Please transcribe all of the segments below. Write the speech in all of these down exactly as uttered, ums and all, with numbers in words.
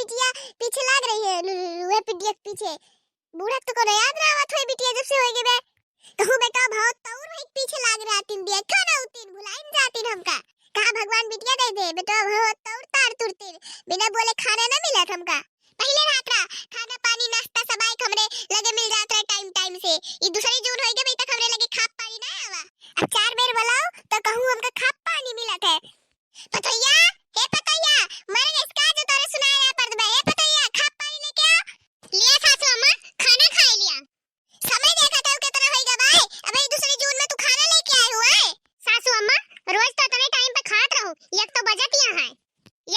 बिटिया पीछे लाग रही है, नु-, नु-, नुए बिटिया के पीछे। बूढ़ा तो कोनो याद ना आवत होई बिटिया जब से होई गए बे। कहूँ बेटा, बहुत तौर वही पीछे लाग रहतीन, देखो ना उतीन, भुलाइन जातीन हमका। कहाँ भगवान बिटिया दे दे, बेटा बहुत तौर तार तुरतीन, बिना बोले खाना ना मिलत हमका। पहिले रहत रहा, खाना पानी नाश्ता सब आइक हमरे लगे मिल जात रहे टाइम टाइम से। ई दूसरी जून होई गए, अभी तक हमरे लगे खाप पानी ना आवा। अब चार बेर बोलाओ तो कहूँ हमका खाप पानी मिलत है। पतोहिया, हे पतोहिया, मर गइस का जो तोरे सुनाए रहा पर्द में? हे पतोहिया, खाप पानी लेके आ। लिया सासू अम्मा, खाना खाई लिया। समय देखा था कितना होई गवा है, अबे दूसरी जून में तू खाना लेके आई हुआ है। सासू अम्मा, रोज तो इतने टाइम पे खात रहू, एक तो बजत यहाँ है,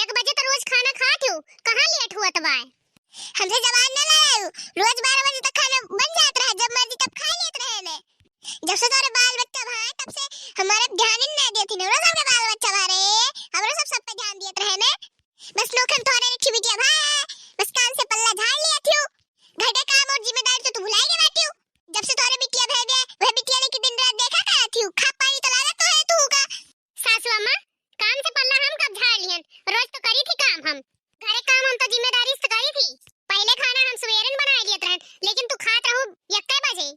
एक बजे तो रोज खाना खात हूँ, कहाँ लेट हुआ तब आए? हमसे जबान ना लड़ायू, रोज बारह बजे तक खाना बन जात रहा, जब मर्जी तब खा लेत रहे ने। जब से तोरे बाल बच्चा भाए तब से हमारे ध्यान ही ना देती ने, रोज हमरे बाल बच्चा भारे, हमरो सब सब पे ध्यान दियत रहे ने। बस लोग हम तोरे रखी बिटिया भाए, बस काम से पल्ला झाड़ लिया थियो, घर के काम और जिम्मेदारी तो तू भुलाई गए बाटियो। जब से तोरे बिटिया भाई बे, वह बिटिया लेके दिन रात देखा करा थियो, खा पानी तो लागत तो है तू का। सासू अम्मा, काम से पल्ला हम कब झाड़ लिहन? रोज तो करी थी काम हम। घरे काम हम तो जिम्मेदारी से करी थी। पहिले खाना हम सवेरे न बनाए लियत रहन, लेकिन तू खात रहू यक्के बजे।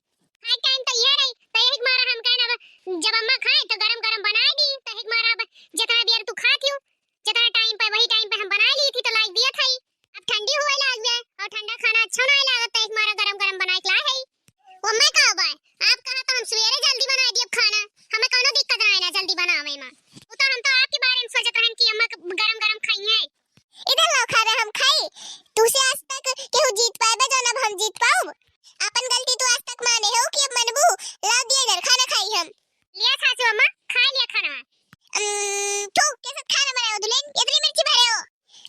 खाए टाइम तो यह रही, तो यही मारा हम कहन अब जब अम्मा खाए तो गरम गरम बनाए दी, तो यही मारा अब जितना देर तू खात हूँ, जितना टाइम पे, वही टाइम पे हम बनाए ली थी तो लाइक दिया था ही। अब ठंडी हुए लाग गया और ठंडा खाना अच्छा ना लागत, तो यही मारा गरम गरम बनाए के लाए है। वो मैं कहा बाय, आप कहा तो हम सवेरे जल्दी बनाए दियब खाना, हमें कौनो दिक्कत ना है ना जल्दी बनावे में। वो तो हम तो आपके बारे में सोचत रहन कि अम्मा क-, गरम गरम खाई है। इधर लाओ खाना हम खाई, तू से आज तक केहू जीत पाए बे जौन अब हम जीत पाऊब? अपन गलती तू आज तक माने हो कि अब मनबू? लाओ दिए इधर खाना खाई हम। लिया सासू अम्मा, खा लिया खाना। अम्म, थू, कैसे खाना बनाए हो दुल्हन? इतनी मिर्ची भरे हो।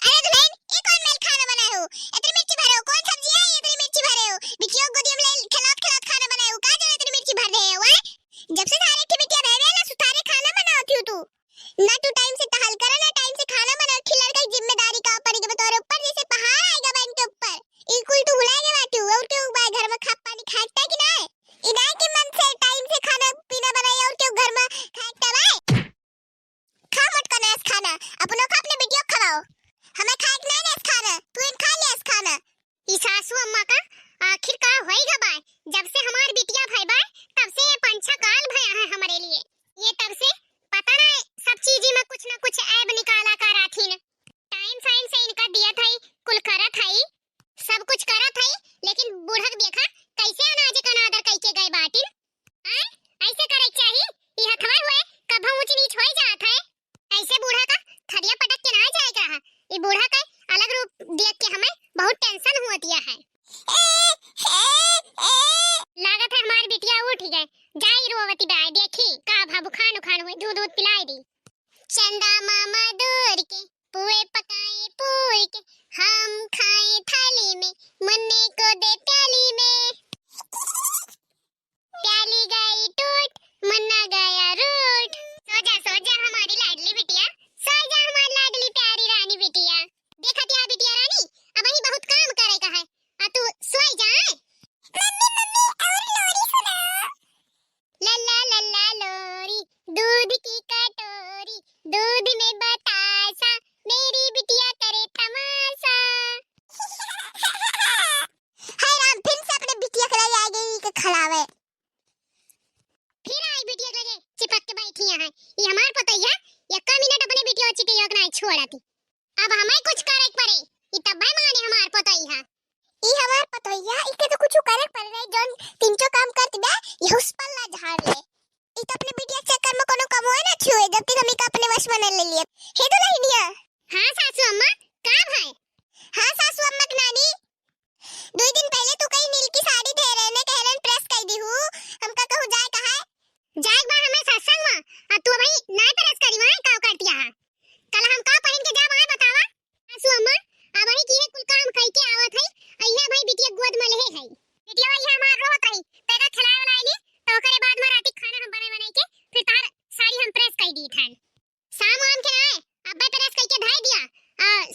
अरे दुल्हन, ये कौन मेल खाना बनाए हो? इतनी मिर्ची भरे हो, कौन सब्जी है, इतनी मिर्ची भरे हो? बिटियों को गोदी में ले खिलात खिलात खाना बनाए हो, का जाने इतनी मिर्ची भर रहे हो, हैं? जब से सारे के बिटिया रह रहे ना, सुथारे खाना बनाओ थी तू। ना तू टाइम से टहल करा, ना टाइम से खाना बना, खिलड़ के जिम्मेदारी का ऊपर के तोरे ऊपर जैसे पहाड़ आएगा बहन के ऊपर। ई कुल तू भुला गया बाटू, और के उबाय घर में खा पानी खाए कि ना? ई ना के मन से टाइम से खाना पीना बनाई और के घर में खाए तब आए। खा मत कने ऐस खाना, अपनो खा, अपने बिटियो खवाओ। हमें खाए के नहीं ना ऐस खाना, तू इन खा ले ऐस खाना। ई सासू अम्मा का आखिर का होई गा बाय? जब से हमार बिटिया भय बाय, तब से ये पंछा काल भया है हमरे लिए। ये तब से पता ना सब चीजी में कुछ ना कुछ ऐब निकाला का राथिन। टाइम साइम से इनका दिया था, कुल करत है, सब कुछ करत है, लेकिन बूढ़ा के देखा कैसे अनाज का अनादर कई के गए बाटिन। आय, ऐसे करे के चाही, ई हथवा हुए कभो ऊंच नीच होई जात है। ऐसे बूढ़ा का थरिया पटक के ना जाए के रहा। ई बूढ़ा के अलग रूप देख के हमें बहुत टेंशन हुआ दिया है। लागत है हमार बिटिया उठ गए, जाई रोवती बाय, देखी का भा बुखान उखान हुए, दूध दूध पिलाई दी। चंदा मामा दूर के पुए पकाए पूर के, हम खाए थाली में, मुन्ने को दे प्याली में। प्याली गई टूट, मुन्ना गया रूठ। सो जा, सो जा हमारी लाडली बिटिया, सो जा हमारी लाडली प्यारी रानी बिटिया। देखा क्या बिटिया रानी, अब ही बहुत काम करे का है, आ तू सोई जा। मम्मी, मम्मी, और लोरी सुनाओ। लल्ला लल्ला लोरी, दूध की कटोरी, दूध में बतासा, मेरी बिटिया करे तमाशा। हाय राम, फिर से अपने बिटिया के लगे आ गई के खिलावे। फिर आई बिटिया के लगे चिपक के बैठी है। ये हमार पतोहिया, यक्का मिनट अपने बिटिया चिटिया के नहीं छोड़ती। अब हमें कुछ करे के पड़े, ई तब्बे माने हमार पतोहिया। ई हमार पतोहिया, इके तो कुछ करे के पड़े नहीं, जौन तीन चो काम करती बे, ये उस पल्ला झाड़ ले। ई तो अपने बिटिया के चक्कर में कोनो कमोए ना छुए, जब तक हम इका अपने वश में न ले लिए। हे दुल्हनिया। हाँ सासू अम्मा, का भाई? हाँ सासू अम्मा के नानी, दो दिन पहले तू कहीं नील की साड़ी दे रहे ने, कह रहे प्रेस कर दी हूँ, हमका कहूँ जाए कहा है? जाए बा हमें सत्संग में, आ तू भाई नाय प्रेस करी वहाँ का करतिया है? कल हम का पहन के जाब आए बतावा? सासू अम्मा, अब ही की है कुल काम कई के आवत है, अइहे भाई बिटिया गोद में लेहे है। बिटिया वही हमार रोत रही, तेरा खिलाए वाला आइली, तो ओकरे बाद में राती खाना हम बनाए बनाए के, फिर तार साड़ी हम प्रेस कर दी थन। शाम वाम के ना आए, अब्बे प्रेस कई के धाई दिया, आ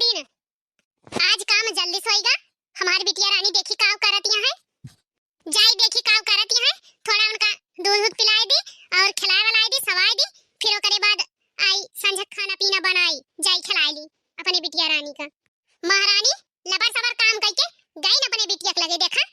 हटिन। आज काम जल्दी से होइगा। हमार बिटिया रानी देखी काव करत यहाँ है, जाई देखी काव करत यहाँ है। थोड़ा उनका दूध दूध पिलाई दी और खिलाए वलाई दी, सवाई दी, फिर ओकरे बाद आई संझक खाना पीना बनाई, जाई खिलाई ली अपने बिटिया रानी का। महारानी लबर सबर काम करके गई न अपने बिटिया के लगे। देखा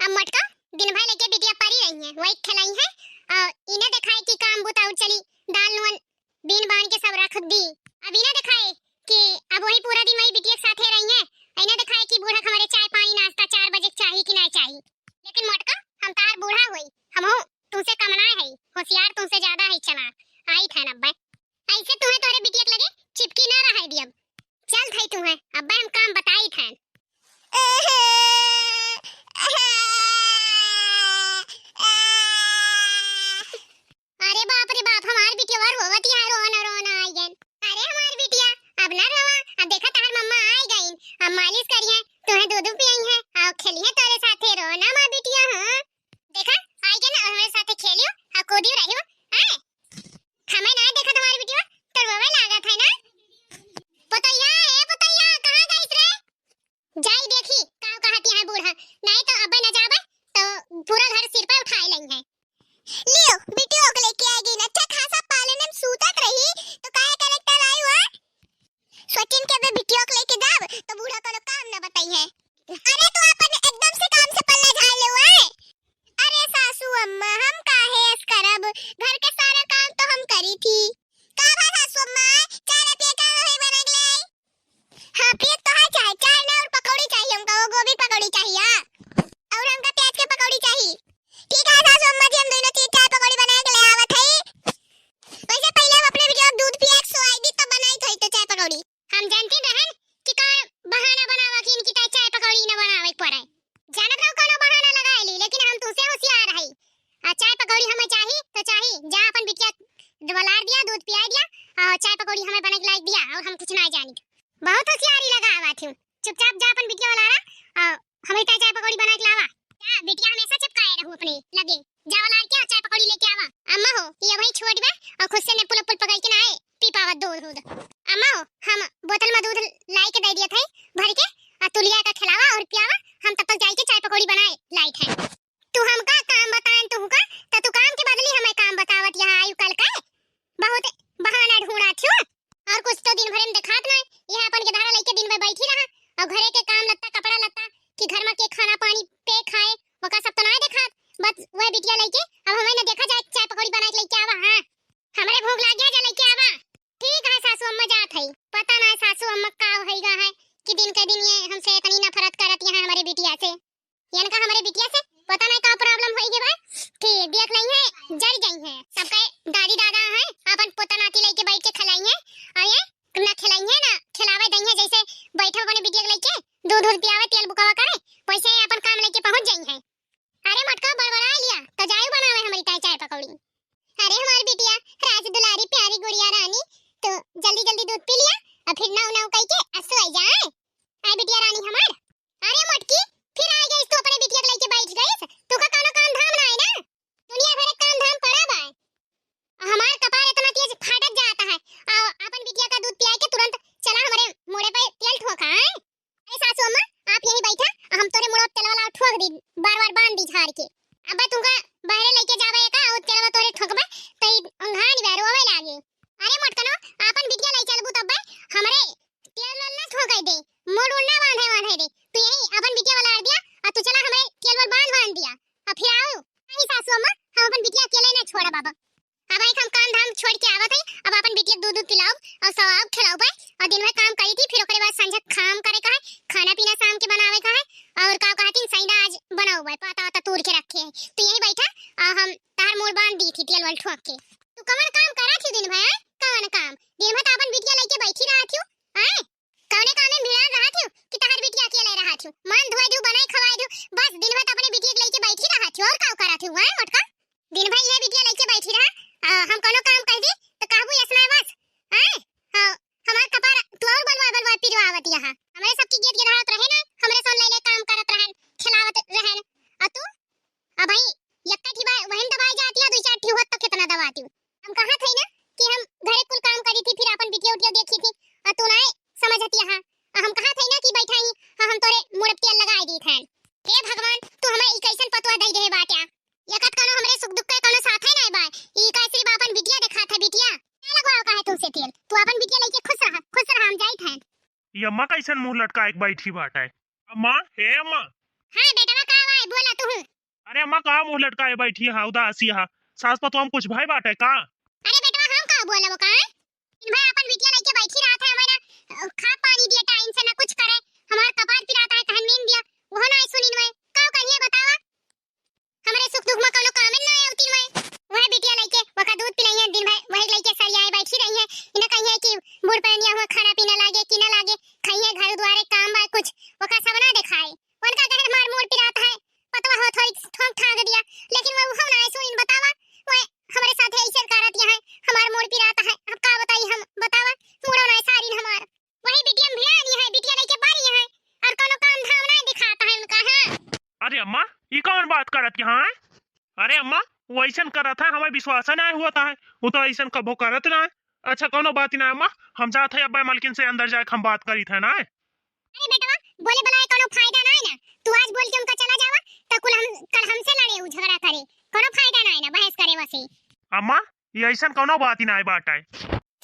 अब मोटका दिन भर लेके बिटिया परी रही है, वही खिलाई है और इन्हें दिखाए कि काम बुता और चली, दाल नून बीन बान के सब रख दी। अब इन्हें दिखाए कि अब वही पूरा दिन वही बिटिया के साथे रही है। इन्हें दिखाए कि बूढ़ा हमारे चाय पानी नाश्ता चार बजे चाही कि ना चाही। लेकिन मोटका हम तार बूढ़ा होई, हम तुमसे कम ना है, होशियार तुमसे ज्यादा है, चला आई थे अब्बे। ऐसे तुम्हें तोहरे बिटिया के लगे चिपकी ना रहे दियब। चल थई तुम्हें, अब्बे हम काम बताई थे। अरे बाप रे बाप, हमार बिटिया रोवत है, रोना रोना आई गन। अरे हमार बिटिया, अब ना रोवा, अब देखा तार मम्मा आई गई, अब मालिश करी है, तुम्हें दूध पियाई है, आओ खेली है तोरे साथे, रोना माँ बिटिया। हाँ देखा आई गन, हमारे साथे खेलियो, हाँ कूदियो रहियो। आए हमें ना देखा तुम्हार बिटिया, तो रोवे लागत है ना। पतैया, ए पतैया, कहाँ गईस रे? जाई देखी काव कहत यहाँ बूढ़ा, नहीं तो अबे न जाबे तो पूरा घर सिर पे उठाए लई है। लियो बिटियो के लेके आ गई, अच्छा खासा पालने में सूतत रही तो काहे कलेक्टर आई हुआ? सोचिन के अबे बिटियो के लेके जाब तो बूढ़ा कोनो काम न बताई है। अरे तू अपन एकदम से काम से पल्ला झाड़ ले हुआ है। अरे सासू अम्मा हम काहे ऐस करब, घर के सारा काम तो हम करी थी। का भा सासू अम्मा, चाय ना पिए का होई बना के ले आई? हाँ, पियत तो है चाय, चाय ना और पकौड़ी चाहिए हमका, वो गोभी पकौड़ी चाहिए, हाँ। और हमका प्याज के पकौड़ी चाहिए। ठीक है सासू अम्मा जी, हम दोनों चीज चाय पकौड़ी बना के ले आवत है। वैसे पहले हम अपने बिटिया दूध पिया के सोआई दी, तब बनाई थई तो चाय पकौड़ी। हम जानते रहन कि कौन बहाना बनावा कि इनकी ताई चाय पकौड़ी न बनावे के पड़े। जानत रहो कौनो बहाना लगा ली, लेकिन हम तुमसे होशियार है। आ चाय पकौड़ी हमें चाही तो चाही, जा अपन बिटिया वलार दिया, दूध पिया दिया, और चाय पकौड़ी हमें बना के लाई दिया, और हम कुछ ना जानी। बहुत होशियारी लगावा थी। चुपचाप जा अपन बिटिया वाला रहा, आ, हमें चाय पकौड़ी बना के लावा। जा, बिटिया हमेशा चिपकाए रहू अपने लगे। जा वाला के चाय पकौड़ी लेके आवा। अम्मा हो, ये भाई छोड़ बे, और खुद से नपुल नपुल पकड़ के ना आए, पी पावा दूध दूध। अम्मा हो, हम बोतल में दूध लाई के दे दिया थे भर के, आ तुलिया का खिलावा और पियावा, हम तब तक जाई के चाय पकौड़ी बनाए लाई थे। तू हमका काम बताएन तुहका, त तू काम के बदली हमें काम बतावत यहाँ आयु कल का। बहुत बहाना ढूंढा थियो। और कुछ तो दिन भरे में देखात ना, यहाँ अपन के धारा लेके दिन भर बैठी रहा और घरे के काम लत्ता, कपड़ा लत्ता, कि घर में के खाना पानी पे खाए, ओका सब तो ना देखात। बस वह बिटिया लेके अब हमें न देखा जाए, चाय पकौड़ी बना के लेके आवा। हाँ, हमरे भूख लाग गया, जा लेके आवा। ठीक है सासू अम्मा, जात है। पता ना सासू अम्मा का होइगा है कि दिन के दिन ये हमसे इतनी नफरत करत यहाँ हमारे बिटिया से। इनका हमरे बिटिया से पता नहीं का problem होई गए बा कि देख लई है, जर गई है। सबके दादी दादा है, अपन पोता नाती लेके बैठ के खिलाई है, और ये ना खिलाई है ना खिलावे दई है। जैसे बैठे अपने बिटिया के लेके दूध दूध पियावे, तेल बुकावा करे, वैसे ही अपन काम लेके पहुंच जाई है। अरे मोटका बड़बड़ा लिया तो जायू बनावे हमारी ताई चाय पकौड़ी। अरे हमारी बिटिया राज दुलारी प्यारी गुड़िया रानी, तो जल्दी जल्दी दूध पी लिया और फिर नाव नाव कह के असो आई जाए। आई बिटिया रानी हमार। अरे मोटकी, फिर आ गई तू अपने बिटिया के लेके बैठ गई। तू का कोनो काम धाम ना है ना? दुनिया भर के काम धाम पड़ा बा। हमार कपार इतना तेज फाटत जाता है। आ, अपन बिटिया का दूध पिया के तुरंत चला हमारे मुड़े पे तेल ठोका है। अरे सासू अम्मा, आप यहीं बैठा, हम तोरे मुड़े पे तेल वाला ठोक दी, बार बार बांध दी झाड़ के। अब तुमका बहरे लेके जावे का, और तेलवा तोरे ठोकबे, तो ई अंघानी बहरो आवे लागे। अरे मोटकनो, आपन बिटिया ले चलबू तब बे, हमरे तेल वाला ना ठोकाई दे, मुड़ उड़ ना बांधे बांधे दे। तू यही अपन बिटिया वाला आर दिया, और तू चला हमरे तेल वाला बांध बांध दिया। अब फिर आओ। नहीं सासू अम्मा, हम अपन बिटिया अकेले ना छोड़ा बाबा। अब एक हम काम धाम छोड़ के आवत है, अब अपन बिटिया दूध दूध पिलाओ और सवाओ खिलाओ बे, और दिन भर काम करी थी, फिर ओकरे बाद संझा काम करे का है, खाना पीना शाम के बनावे का है, और का कहती सैना आज बनाओ बे, पाता वाता तूर के रखे है, तू यहीं बैठा, और हम तार मुड़ बांध दी थी तेल वाल ठोक के। तू कवन काम करा थी दिन भर, हैं? कवन काम? दिन भर तो अपन बिटिया लेके बैठी रहा थी, हैं? कवने काम में भिड़ान रहा थी कि तहार बिटिया अकेले रहा थी? मान धोए दू, बनाए खवाए दू, बस दिन भर तो अपने बिटिया के लेके बैठी रहा थी, और का करा थी, हैं मोटका? दिन भर ये बिटिया लेके बैठी रहा, आ, हम कोनो काम कह दी तो कहबू ऐसना बस, हैं? हाँ, हमार कपार तू और बलवा बलवा पी ई अम्मा कइसन मुँह लटकाए के बैठी बाटे? अम्मा, हे अम्मा। हाँ बेटवा, का बाय? बोला तू। अरे अम्मा, का मुँह लटकाए बैठी हा, उदासी हा? सास पतोह में कुछ भय बाटे का? अरे बेटवा, हम का बोलब का? दिन भर अपन बिटिया लइके बैठी रहत है, हमें ना, अ, खा पानी दिया टाइम से, ना कुछ करे। हमार कपार पिरात है, कहन नींद दिया, वो ना सुनी। मैं का करिए बतावा? हमरे सुख दुख में कौनो कामे ना आवती मैं। वह बिटिया लइके, वका दूध पिलाई है, दिन भर वही लइके सरियाए बैठी रही है। इन्हें कही है कि बूढ़ पुरनिया हुआ, खाना पीना लागे कि ना लागे, खाई है घर दुआरे काम बा कुछ, वका सब ना दिखाए। उनका कहे हमार मूड़ पिरात है, पतवा हो थोड़ी ठोंक ठाक दिया, लेकिन वो हम ना सुनी। बतावा, वो हमरे साथे ऐसे करत है, हमार मूड़ पिरात है, अब का बताई हम, बतावा, मूड़ो ना सारिन हमार। वही बिटिया में भिड़ानी है, बिटिया लइके बारी है, और कोनो काम धाम नहीं दिखाता है उनका, हाँ। अरे अम्मा, ई कौन बात करत है, हाँ? अरे अम्मा, वो ऐसन करत है, हमें विश्वास नहीं हुआ था, वो तो ऐसन कबो करत ना है। अच्छा, कोनो बात ना है अम्मा, हम जात है अब्बे मलकिन से अंदर जाए, हम बात करी थे ना। अरे बेटवा, बोले बलाए कोनो फायदा ना है ना, तू आज बोल के उनका चला जावा, तो कुल हम, कल हमसे लड़े, उ झगड़ा करे, कोनो फायदा ना है ना, बहस करे वसे। अम्मा, ये ऐसन कौनो बात ही ना है बाटे।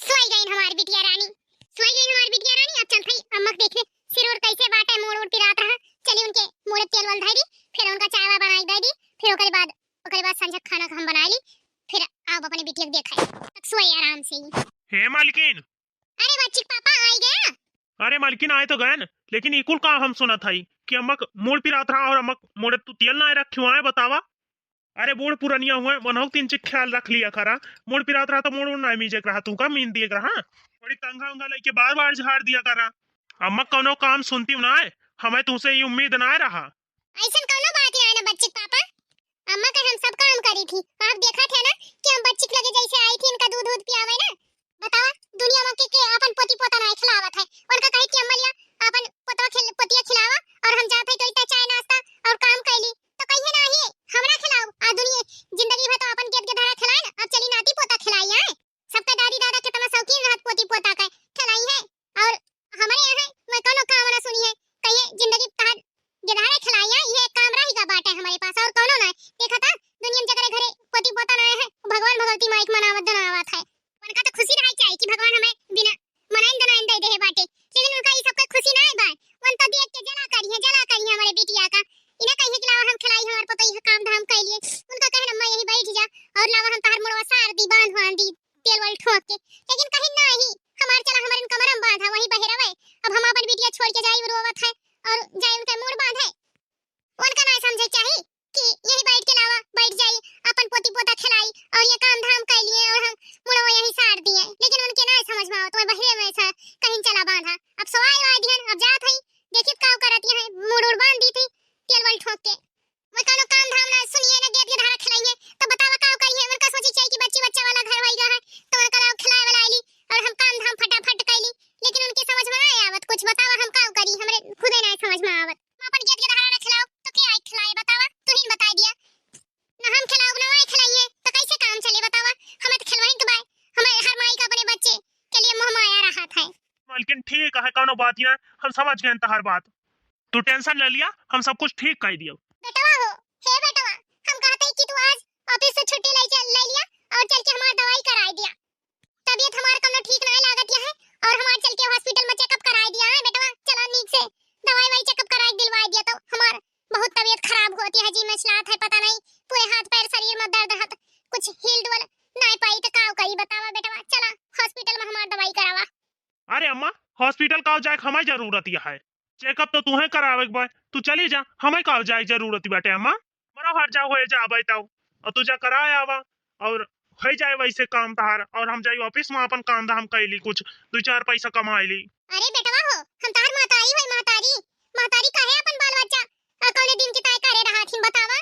सोई गई हमार बिटिया रानी, सोई गई हमार बिटिया रानी। अब चलत हई अम्मा के देखे सिर उर कैसे बाटे, मूड़ उड़ पिरात रहा। चली उनके मूड़े तेल वल धरी, फिर उनका चाय वाय बनाई दे दी, फिर ओकरे बाद, ओकरे बाद संझा खाना हम बनाई ली, फिर आप अपने बिटिया के देखे तक सोए आराम से ही। हे मालकिन। अरे बच्ची के पापा आई गया। अरे मालकिन आए तो गए न, लेकिन ई कुल का हम सुनत हई कि अम्मा के मूड़ पिरात रहा और अम्मा के मूड़े तू तेल ना रखी हुआ है, बतावा। अरे बूढ़ पुरनिया हुए, मनहु तीन चीज ख्याल रख लिया करा। मूड़ पिरात रहा तो मूड़ उड़ ना मीजे के रहा, तू का मीन दिए के रहा। बड़ी कंघा उंघा लइके बार बार झाड़ दिया करा। अम्मा कौनो काम सुनती ना है, हमें तुमसे ये उम्मीद ना रहा। ऐसन कौनो बात ना है ना बच्ची के पापा, अम्मा का हम सब काम करी थी। आप देखा थे ना कि हम बच्ची के लगे जैसे आई थी इनका दूध दूध पियावे ना, बतावा, दुनिया में के, के अपन पोती पोता ना खिलावत है। उनका कहे कि अम्मा लिया अपन पोतवा खिल-, पोतिया खिलावा और हम जात है तो इतना चाय नाश्ता और काम कैली तो कहिए ना ही हमरा खिलाओ। आ दुनिया जिंदगी भर तो अपन गेद गेधारा खिलाए ना, अब चली नाती पोता खिलाई आए। सबका दादी दादा कितना शौकीन रहत पोती पोता का खिलाई है और हमारे यहाँ मैं कोनो काम ना सुनी है। कहिए जिंदगी तहार गेधारा खिलाई है, ये काम रही का बाटे हमारे पास और कोनो ना है। देखा था दुनिया में जगरे घरे पोती पोता ना है, भगवान भगवती माई के मनावत दनावत है। उनका तो खुशी रही चाहिए कि भगवान हमें बिना मनाइन दनाइन दे दे बाटे, लेकिन उनका ई सब कोई खुशी ना है बा। उन तो देख के जला करी है, जला करी है हमारे बिटिया का। इन्हें कहिए कि लावा हम खिलाई, हमारे पतोह काम धाम कर लिए। उनका कहना मैं यही बैठ जा और लावा हम तहार मुड़वा सार दी, बांध बांध दी, तेल वाल ठोक के। लेकिन कहीं ना ही हमार चला हमारे कमरा में बांधा, वही बहे रहे। अब हम अपन बिटिया छोड़ के जाई रोवत है और जाई उनका मूड़ बांधे। उनका ना समझे चाहिए कि यही बैठ के लावा, बैठ जाई, अपन पोती पोता खिलाई और ये काम धाम कर लिए और हम मुड़वा यही सार दिए। लेकिन उनके ना समझ में आवत, वही बहरे में ऐसा कहीं चला बांधा। अब सवाई वाई दिहन, अब जात हई, देखित का करत है, मूड़ उड़ बांध दी थी, तेल वाल ठोक के। वो कोनो काम धाम ना सुनिए ना, गेद गेधारा खिलाइए, तो बतावा का करिए? उनका सोची चाहिए कि बच्ची बच्चा वाला घर होई गया है, तो उनका लाओ खिलाए वाला आइली और हम काम धाम फटाफट कैली, लेकिन उनके समझ में ना आवत कुछ। बतावा हम का करी, हमरे खुदे ना समझ में आवत। हम अपन गेद गेधारा ना खिलाओ तो के आई खिलाए? बतावा, तू ही बता दिया ना, हम खिलाओ ना आई खिलाइए तो कैसे काम चले? बतावा, हमें तो खिलवाई के बाय, हमें हर माई का अपने बच्चे के लिए मोह माया रहत है। मालकिन ठीक है, कोनो बात ना, हम समझ गए तहार बात। तू टेंशन ले लिया, हम सब कुछ ठीक कर दियो। बेटवा हो, हे बेटवा, हम कहते हैं कि तू आज ऑफिस से छुट्टी ले चल, ले लिया और चल के हमार दवाई कराई दिया। तबीयत हमार कमनो ठीक नहीं लागत है और हमार चल के हॉस्पिटल में चेकअप कराई दिया है बेटवा। चला नीक से दवाई वाई चेकअप कराई दिलवाई दिया, तो हमार बहुत तबीयत खराब होती है जी, मचलात है, पता नहीं पूरे हाथ पैर शरीर में दर्द है, कुछ हिल डुल नहीं पाई तो का करी बतावा बेटवा। चला हॉस्पिटल में हमार दवाई करावा। अरे अम्मा, हॉस्पिटल का जाए के हमार जरूरत है? चेकअप तो तुहे करावे के बा, तू चली जा, हमें का जाए जरूरत बाटे अम्मा? मरा हर जा होए जा आवे ताऊ, और तू जा कराए आवा, और हो जाए वैसे काम तहार, और हम जाई ऑफिस में अपन काम धाम कैली, कुछ दो चार पैसा कमाई ली। अरे बेटवा हो, हम तहार महतारी होई, महतारी, महतारी काहे अपन बाल बच्चा और कौने दिन की ताय करे रहा थीन बतावा?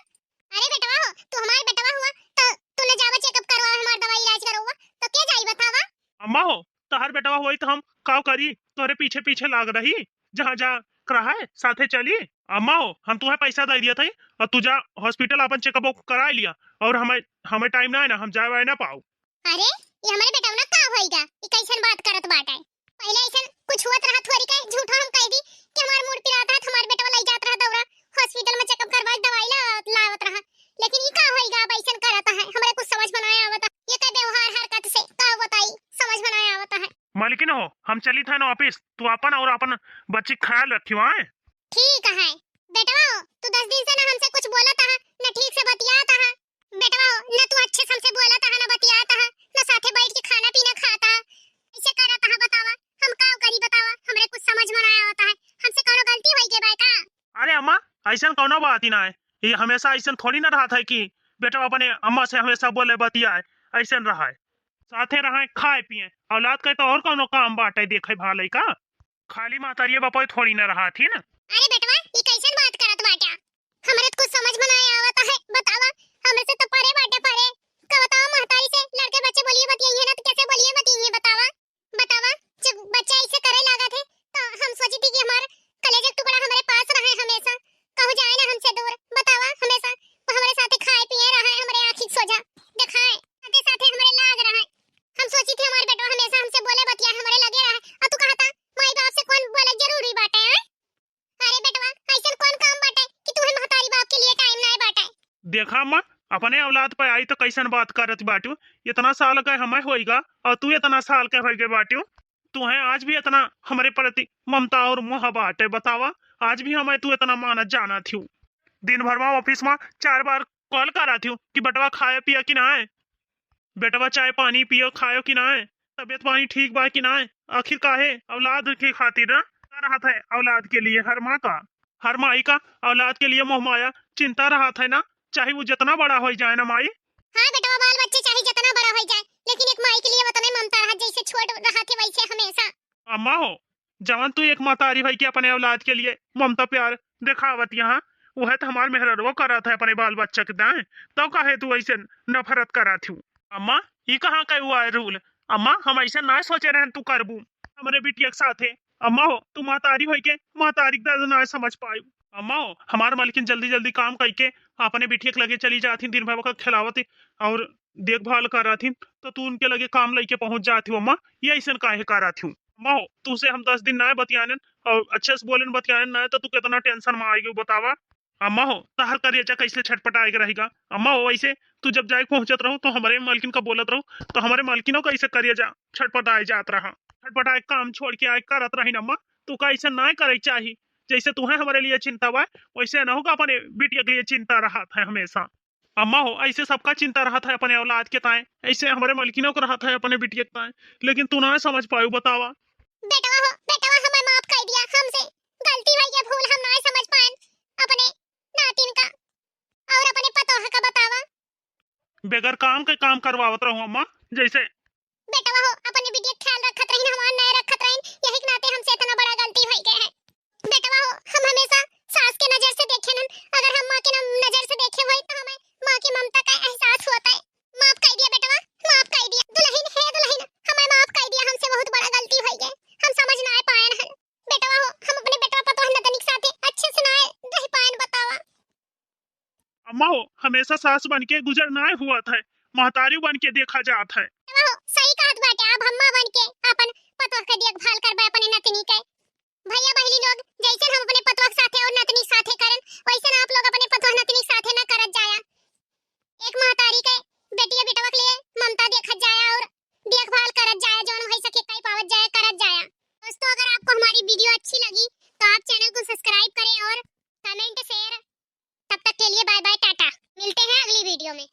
अरे बेटवा हो, तू हमार बेटवा हुआ, तो तू न जावा चेकअप करवा, हमार दवाई इलाज करवा, तो के जाई बतावा? अम्मा हो, तहार बेटवा होई तो हम काव करी, तोरे पीछे पीछे लाग रही, जहाँ जा रहा है साथे चली। अम्मा हो, हम तुम्हें पैसा दे दिया था और तू जा हॉस्पिटल अपन चेकअप कराए लिया, और हमें, हमें टाइम ना है ना, हम जाए वाए ना पाओ। अरे, ये हमारे बेटवा ना का होइगा? ये कैसन बात करत बाटे? पहले ऐसन कुछ हुआ रहा थोड़ी के, झूठो हम कह दी कि हमार मूड़ पिरात रहा, हमार बेटवा लई जात रहा दौड़ा हॉस्पिटल में चेकअप करवाए, दवाई ला-, लावत रहा। लेकिन ई का होइगा, अब ऐसन करत है, हमरे कुछ समझ में ना आवत है। ये का व्यवहार हरकत से का बताई, समझ में ना आवत है। मालकिन हम चलित है ना office, तू अपन और अपन बच्ची क ख्याल रखियो, आए? ठीक है। बेटवा हो, तू दस दिन से ना हमसे कुछ बोलत है, ना ठीक से बतियात है। बेटवा हो, ना तू अच्छे से हमसे बोलत है, ना बतियात है, ना साथे बैठ के खाना पीना खात है। ऐसे करत है बतावा, हम का करी बतावा, हमरे कुछ समझ में ना आवत है, हमसे कौनो गलती होई गई बा का? अरे अम्मा, ऐसन कौनो बात ही ना है, ये हमेशा ऐसन थोड़ी ना रहत है कि बेटवा अपने अम्मा से हमेशा बोले बतियाए, ऐसन रहा है, साथे रहा है, खाए पिए, औलाद के तो और कौनो काम बाटे देखे भाले का, खाली महतारिये बापे थोड़ी ना रहत ही ना। अरे बेटवा, ई कैसन बात करत बाटा? हमरे त कुछ समझ में ना आवत है, बतावा, हमरे से तो परे बाटे परे। का बतावा, महतारी से लड़के बच्चे बोलिए बतियाइए ना, तो कैसे बोलिए बतियाइए, बतावा, बतावा। जब बच्चा ऐसे करे लागत है, तो हम सोची थी कि हमार कलेजे के टुकड़ा हमरे पास रहे हमेशा, कहूँ जाए ना हमसे दूर, बतावा, हमेशा वो हमरे साथे खाए पिए रहे, हमरे आँखी के सोझा देखाए, साथे साथे हमरे लाग रहे। हम सोची थी हमार बेटवा हमेशा हमसे बोले बतियाए, हमरे लगे रहे, और तू कहता माई बाप से कौन बोले जरूरी बाटे, हैं? अरे बेटवा, ऐसन कौन काम बाटे कि तुहे महतारी बाप के लिए time नाय बाटे? देखा अम्मा, अपने औलाद पे आई तो कैसन बात करत बाटू। इतना साल के हमें होइगा और तू इतना साल के होइगे बाटू, तुहे आज भी इतना हमरे प्रति ममता और मोह बाटे, बतावा, आज भी हमें तू इतना मानत जानत हूँ। दिन भर में office में चार बार call करत हूँ कि बेटवा खाए पिए कि ना है, बेटवा चाय पानी पियो, खायो कि नाय, तबियत पानी ठीक बा कि नाय? आखिर काहे औलाद के खातिर ना रहत है, औलाद के लिए हर माँ का, हर माई का औलाद के लिए मोह माया चिंता रहत है ना, चाहे वो जितना बड़ा हो जाए ना माई। हाँ बेटवा, बाल बच्चे चाहे जितना बड़ा हो जाए, लेकिन एक माई के लिए उतने ममता रहत, जैसे छोट रहत है वैसे हमेशा। अम्मा हो, जवन तू एक महतारी भई के अपने औलाद के लिए ममता प्यार देखावत यहाँ, वह तो हमार मेहररुआ करत है अपने बाल बच्चा के दाएं, तो काहे तू ऐसे नफरत करत हूँ? अम्मा, ई कहाँ का हुआ है rule? अम्मा, हम ऐसे ना सोचे रहन तू करबू हमरे बिटिया के साथे। अम्मा हो, तू महतारी होई के महतारी के दर्द ना समझ पायू। अम्मा हो, हमार मलकिन जल्दी जल्दी काम कई के अपने बिटिया के लगे चली जात ही, दिन भर ओकर खिलावत ही और देखभाल करत ही, तो तू उनके लगे काम लई के पहुँच जात हूँ। अम्मा, ये ऐसन काहे करत हूँ? अम्मा हो, तू से हम दस दिन ना बतियानन और अच्छे से बोलन बतियानन ना, तो तू कितना tension में आएगी बतावा। अम्मा हो, तहर करेजा कैसे छटपटाए के रहेगा? अम्मा हो, ऐसे तू जब जाए पहुँचत रहो तो हमारे मालकिन का बोलत रहो, तो हमारे मालकिनों का ऐसे करेजा छटपटाए जात रहा, छटपटाए काम छोड़ के आए करत रही ना अम्मा। तू का ऐसे ना करे चाही, जैसे तुहे हमारे लिए चिंता बा, वैसे ना होगा अपने बिटिया के लिए चिंता रहत है हमेशा। अम्मा हो, ऐसे सबका चिंता रहत है अपने औलाद के ताए, ऐसे हमारे मलकिनों को रहत है अपने बिटिया के ताए, लेकिन तू ना समझ पायू बतावा। बेटवा हो, बेटवा हमें माफ कर दिया, हमसे गलती भई गई, भूल हम ना समझ पाएन अपने नातिन का और अपने पतोह का बतावा। बेगर काम के काम करवावत रहो अम्मा, जैसे बेटवा हो, अपने बिटिया के ख्याल रखत रही ना, हमार ना रखत रही, यही के नाते हमसे इतना बड़ा गलती भई गए है। बेटवा हो, हम हमेशा सास के नजर से देखे नन, अगर हम माँ के नम-, नजर से देखे होई तो हमें माँ की ममता का एहसास होता है। माफ कर दिया बेटवा, माफ कर दिया। दुल्हन, हे दुल्हन, हमें माफ कर दिया, हमसे बहुत बड़ा गलती भई गए, हम समझ ना पाए हन। बेटवा हो, हम अपने बेटवा पतोह नतनी के साथे अच्छे से ना रह पाएन बतावा। अम्मा हो, हमेशा सास बन के गुजर ना हुआ था, महतारी बन के देखा जात है। अम्मा हो, सही कहत बाटे, अब अम्मा बन के अपन पतोह के देखभाल करबे अपने नतनी के। भैया बहिनी लोग, जैसे हम अपने पतोह के साथे और नतनी के साथे करन, वैसे ना आप लोग अपने पतोह नतनी के साथे ना करत जाया। एक महतारी के बेटिया बेटवा के लिए ममता देखत जाया और देखभाल करत जाया, जौन हो सके कई पावत जाया, करत जाया। दोस्तों, अगर आपको हमारी video अच्छी लगी तो आप channel को subscribe करें और comment share। तब तक के लिए bye bye, टाटा, मिलते हैं अगली video में।